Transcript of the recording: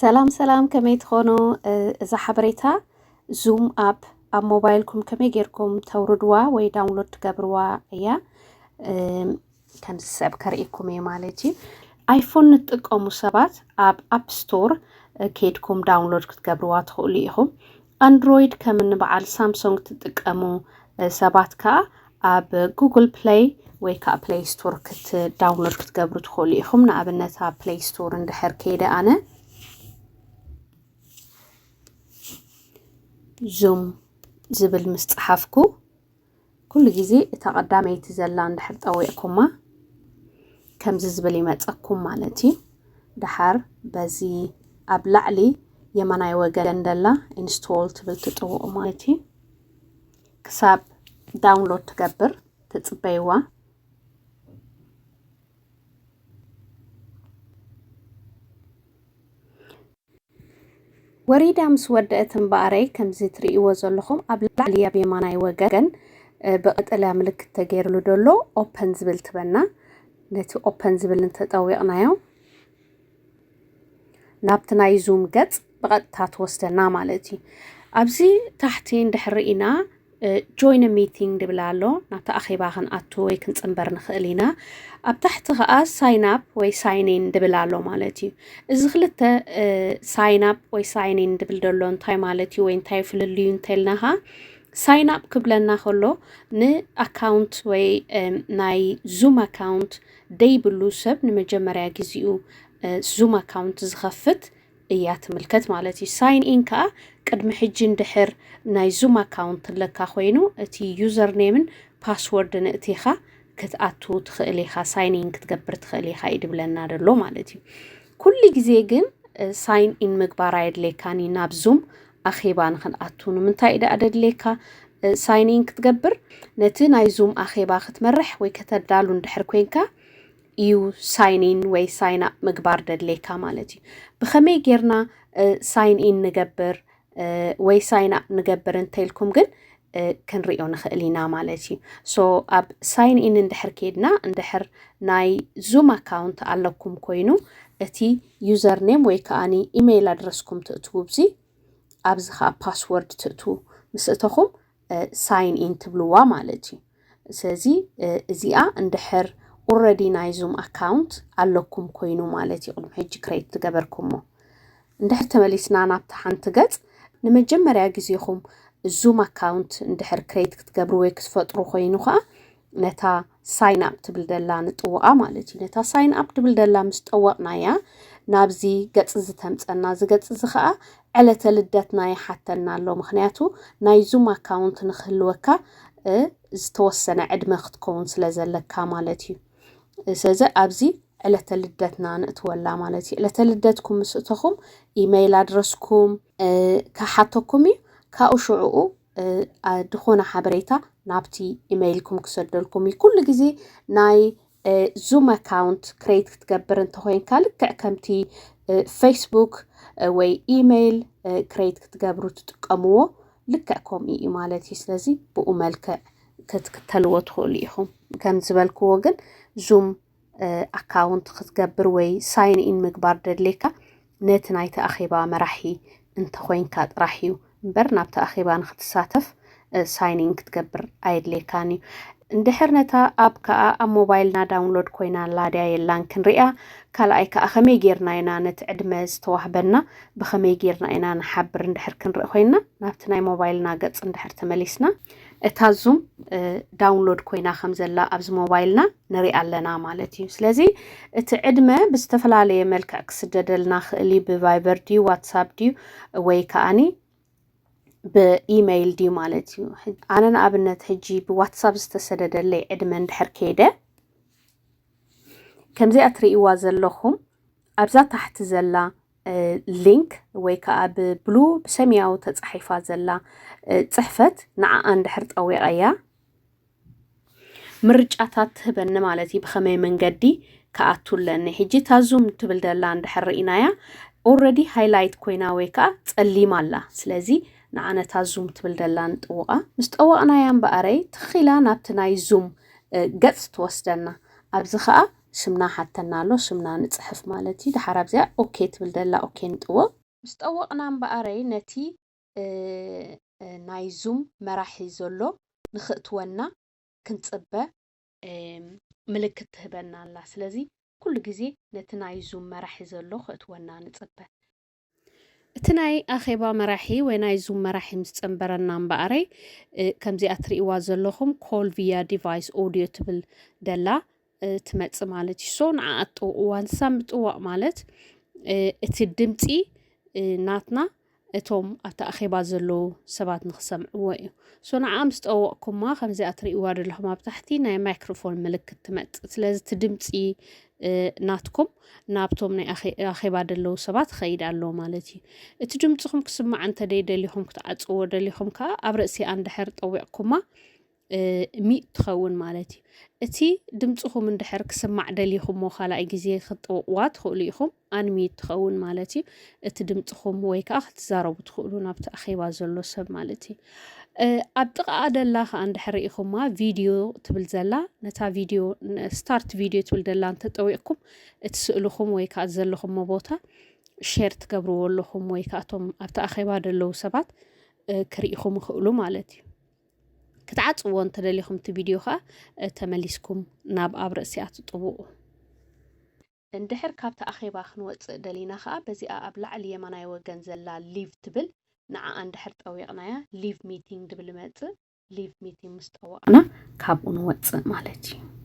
ሰላም ሰላም፣ ከመይ ትኾኑ? እዛ ሓበሬታ ዙም ኣፕ ኣብ ሞባይልኩም ከመይ ጌርኩም ተውርድዋ ወይ ዳውንሎድ ትገብርዋ እያ። ከምዚ ሰብ ከርእየኩም እየ ማለት እዩ። ኣይፎን ንትጥቀሙ ሰባት ኣብ ኣፕ ስቶር ኬድኩም ዳውንሎድ ክትገብርዋ ትኽእሉ ኢኹም። ኣንድሮይድ ከም ንበዓል ሳምሶንግ ትጥቀሙ ሰባት ከዓ ኣብ ጉግል ፕሌይ ወይ ከዓ ፕሌይ ስቶር ክትዳውንሎድ ክትገብሩ ትኽእሉ ኢኹም። ንኣብነት ኣብ ፕሌይ ስቶር እንድሕር ከይደ ኣነ ዙም ዝብል ምስ ጸሓፍኩ ኩሉ ግዜ እታ ቀዳመይቲ ዘላ እንድሕር ጠዊቕኩማ ከምዚ ዝብል ይመጸኩም ማለት እዩ። ደሓር በዚ ኣብ ላዕሊ የማናይ ወገን ደላ ኢንስቶል ትብል ትጥውቑ ማለት እዩ። ክሳብ ዳውንሎድ ትገብር ትጽበይዋ። ወሪዳ ምስ ወደአት እምበኣረይ ከምዚ ትርእይዎ ዘለኹም ኣብ ላዕሊ ኣብ የማናይ ወገን ብቀጠልያ ምልክት ተገይርሉ ዘሎ ኦፐን ዝብል ትበና። ነቲ ኦፐን ዝብል እንተጠዊቕናዮ ናብቲ ናይ ዙም ገጽ ብቐጥታ ትወስደና ማለት እዩ። ኣብዚ ታሕቲ እንድሕር ኢና ጆይን ሚቲንግ ድብል ኣሎ። ናብቲ ኣኼባ ክንኣቱ ወይ ክንጽንበር ንኽእል ኢና። ኣብ ታሕቲ ኸኣ ሳይን ኣፕ ወይ ሳይን ኢን ድብል ኣሎ ማለት እዩ። እዚ ክልተ ሳይን ኣፕ ወይ ሳይን ኢን ድብል ደሎ እንታይ ማለት እዩ ወይ እንታይ ፍልልዩ እንተልና ኸኣ ሳይን ኣፕ ክብለና ከሎ ንኣካውንት ወይ ናይ ዙም ኣካውንት ደይብሉ ሰብ ንመጀመርያ ግዜኡ ዙም ኣካውንት ዝኸፍት እያ ትምልከት ማለት እዩ። ሳይን ኢን ከዓ ቅድሚ ሕጂ እንድሕር ናይ ዙም ኣካውንት ኣለካ ኮይኑ እቲ ዩዘር ኔምን ፓስወርድን እቲኻ ክትኣቱ ትኽእል ኢኻ፣ ሳይን ኢን ክትገብር ትኽእል ኢኻ እዩ ድብለና ደሎ ማለት እዩ። ኩሉ ግዜ ግን ሳይን ኢን ምግባር ኣየድልየካን እዩ ናብ ዙም ኣኼባ ንክንኣቱ። ንምንታይ እዩ ደኣ ደድልየካ ሳይን ኢን ክትገብር? ነቲ ናይ ዙም ኣኼባ ክትመርሕ ወይ ከተዳሉ እንድሕር ኮንካ እዩ ሳይን ኢን ወይ ሳይን ኣፕ ምግባር ደድልየካ ማለት እዩ። ብኸመይ ጌርና ሳይን ኢን ንገብር ወይ ሳይን ኣፕ ንገብር እንተኢልኩም ግን ክንሪኦ ንኽእል ኢና ማለት እዩ። ሶ ኣብ ሳይን ኢን እንድሕር ከይድና እንድሕር ናይ ዙም ኣካውንት ኣለኩም ኮይኑ እቲ ዩዘር ኔም ወይ ከኣኒ ኢሜይል ኣድረስኩም ትእትዉ ብዚ ኣብዚ ከዓ ፓስወርድ ትእትዉ ምስ እተኹም ሳይን ኢን ትብልዋ ማለት እዩ። ስለዚ እዚኣ እንድሕር ኦረዲ ናይ ዙም ኣካውንት ኣለኩም ኮይኑ ማለት እዩ ቅድሚ ሕጂ ክሬት ዝገበርኩሞ። እንድሕር ተመሊስና ናብታ ሓንቲ ገጽ ንመጀመርያ ግዜኹም ዙም ኣካውንት እንድሕር ክሬት ክትገብሩ ወይ ክትፈጥሩ ኮይኑ ከዓ ነታ ሳይን ኣፕ ትብል ደላ ንጥውቓ ማለት እዩ። ነታ ሳይን ኣፕ ትብል ደላ ምስ ጠወቕናያ ናብዚ ገጽ ዝተምፀና። እዚ ገጽ እዚ ከዓ ዕለተ ልደትና ይሓተና ኣሎ። ምክንያቱ ናይ ዙም ኣካውንት ንክህልወካ ዝተወሰነ ዕድመ ክትከውን ስለ ዘለካ ማለት እዩ። ስለዚ ኣብዚ ዕለተ ልደትና ንእትወላ ማለት እዩ። ዕለተ ልደትኩም ምስ እተኹም ኢሜይል ኣድረስኩም ክሓተኩም እዩ። ካብኡ ሽዕኡ ዝኾነ ሓበሬታ ናብቲ ኢሜይልኩም ክሰደልኩም እዩ። ኩሉ ግዜ ናይ ዙም ኣካውንት ክሬት ክትገብር እንተኮይንካ ልክዕ ከምቲ ፌስቡክ ወይ ኢሜይል ክሬት ክትገብሩ ትጥቀምዎ ልክዕ ከምኡ እዩ ማለት እዩ። ስለዚ ብኡ መልክዕ ክትክተልዎ ትኽእሉ ኢኹም። ከም ዝበልክዎ ግን ዙም ኣካውንት ክትገብር ወይ ሳይን ኢን ምግባር ደድሌካ ነቲ ናይቲ ኣኼባ መራሒ እንተኾይንካ ጥራሕ እዩ እምበር ናብቲ ኣኼባ ንክትሳተፍ ሳይን ኢን ክትገብር ኣየድሌካን እዩ። እንድሕር ነታ ኣፕ ከዓ ኣብ ሞባይልና ዳውንሎድ ኮይና ኣላ ድያ የላን ክንሪኣ፣ ካልኣይ ከዓ ከመይ ጌርና ኢና ነቲ ዕድመ ዝተዋህበና ብኸመይ ጌርና ኢና ንሓብር እንድሕር ክንርኢ ኮይንና ናብቲ ናይ ሞባይልና ገጽ እንድሕር ተመሊስና እታ ዙም ዳውንሎድ ኮይና ከም ዘላ ኣብዚ ሞባይልና ንሪኣ ኣለና ማለት እዩ። ስለዚ እቲ ዕድመ ብዝተፈላለየ መልክዕ ክስደደልና ክእል እዩ። ብቫይበር ድዩ ዋትሳፕ ድዩ ወይ ከዓኒ ብኢሜይል ድዩ ማለት እዩ። ኣነ ንኣብነት ሕጂ ብዋትሳፕ ዝተሰደደለይ ዕድመ እንድሕር ከይደ ከምዚኣ ትርእይዋ ዘለኹም ኣብዛ ታሕቲ ዘላ ሊንክ ወይ ከዓ ብብሉ ብሰማያዊ ተፃሒፋ ዘላ ፅሕፈት ንዓኣ እንድሕር ጠዊቐያ ምርጫታት ትህበኒ ማለት እዩ። ብኸመይ መንገዲ ክኣቱ ኣለኒ? ሕጂ እታ ዙም ትብል ደላ እንድሕር ርኢናያ ኦረዲ ሃይላይት ኮይና ወይ ከዓ ፀሊማ ኣላ። ስለዚ ንዓነታ ዙም ትብል ደላ ንጥውቓ። ምስ ጠወቕናያ እምበኣረይ ትኺላ ናብቲ ናይ ዙም ገፅ ትወስደና። ኣብዚ ከዓ ስምና ሓተና ኣሎ፣ ስምና ንጽሕፍ ማለት እዩ። ድሓር ኣብዚኣ ኦኬ ትብል ደላ ኦኬ ንጥወቕ። ምስ ጠወቕና እምበኣረይ ነቲ ናይ ዙም መራሒ ዘሎ ንኽእትወና ክንጽበ ምልክት ትህበና ኣላ። ስለዚ ኩሉ ግዜ ነቲ ናይ ዙም መራሒ ዘሎ ክእትወና ንጽበ። እቲ ናይ ኣኼባ መራሒ ወይ ናይ ዙም መራሒ ምስ ጸንበረና እምበኣረይ ከምዚኣ ትርእይዋ ዘለኹም ኮል ቪያ ዲቫይስ ኦዲዮ ትብል ደላ ትመጽእ ማለት እዩ። ሶ ንዓ ኣጥውቕዋ። ንሳ ምጥዋቕ ማለት እቲ ድምፂ ናትና እቶም ኣብቲ ኣኼባ ዘለዉ ሰባት ንክሰምዕዎ እዩ። ሶ ንዓ ምስ ጠወቕኩማ ከምዚኣ ትርእይዋ ዘለኹም ኣብ ታሕቲ ናይ ማይክሮፎን ምልክት ትመጽእ። ስለዚ እቲ ድምፂ ናትኩም ናብቶም ናይ ኣኼባ ዘለዉ ሰባት ይኸይድ ኣሎ ማለት እዩ። እቲ ድምፅኹም ክስማዕ እንተ ደይደሊኹም ክትዓፅዎ ደሊኹም ከዓ ኣብ ርእሲኣ እንድሕር ጠዊቕኩማ ሚዩት ትኸውን ማለት እዩ። እቲ ድምፅኹም እንድሕር ክስማዕ ደሊኹሞ ካልኣይ ግዜ ክትጥውቕዋ ትኽእሉ ኢኹም። ኣንሚዩት ትኸውን ማለት እዩ። እቲ ድምፅኹም ወይ ከዓ ክትዛረቡ ትኽእሉ ናብቲ ኣኼባ ዘሎ ሰብ ማለት እዩ። ኣብ ጥቓኣ ደላ ከዓ እንድሕር ርኢኹማ ቪድዮ ትብል ዘላ ነታ ቪድዮ ስታርት ቪድዮ ትብል ደላ እንተጠዊቕኩም እቲ ስእልኹም ወይ ከዓ ዘለኹሞ ቦታ ሼር ትገብርዎ ኣለኹም ወይ ከዓ እቶም ኣብቲ ኣኼባ ደለዉ ሰባት ክርኢኹም ይኽእሉ ማለት እዩ። ክትዓፅዎ እንተደሊኹም እቲ ቪድዮ ከዓ ተመሊስኩም ናብ ኣብ ርእሲኣ ትጥውቑ። እንድሕር ካብቲ ኣኼባ ክንወፅእ ደሊና ከዓ በዚኣ ኣብ ላዕሊ የማናይ ወገን ዘላ ሊቭ ትብል ንዓኣ እንድሕር ጠዊቕናያ ሊቭ ሚቲንግ ድብል መፅእ። ሊቭ ሚቲንግ ምስ ጠወቕና ካብኡ ንወፅእ ማለት እዩ።